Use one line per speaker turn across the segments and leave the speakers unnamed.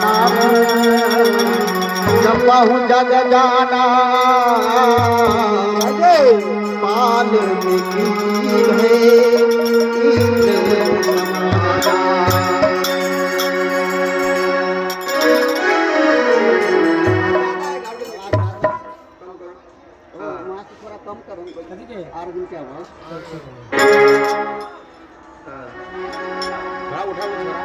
नाम जपहु जग जाना। वाल्मीकि भे इंद्र समाना।
वहाँ से थोड़ा कम करो, आर के आवाज।
थोड़ा उठा थोड़ा।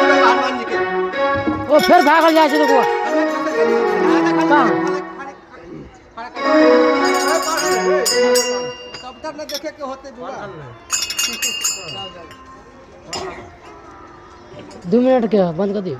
हनुमान जी के।
ओ फेर भागल जाइ छै देखो कहाँ।
सब न देखे के होते जुआ।
2 मिनट के है, बंद कर दियो।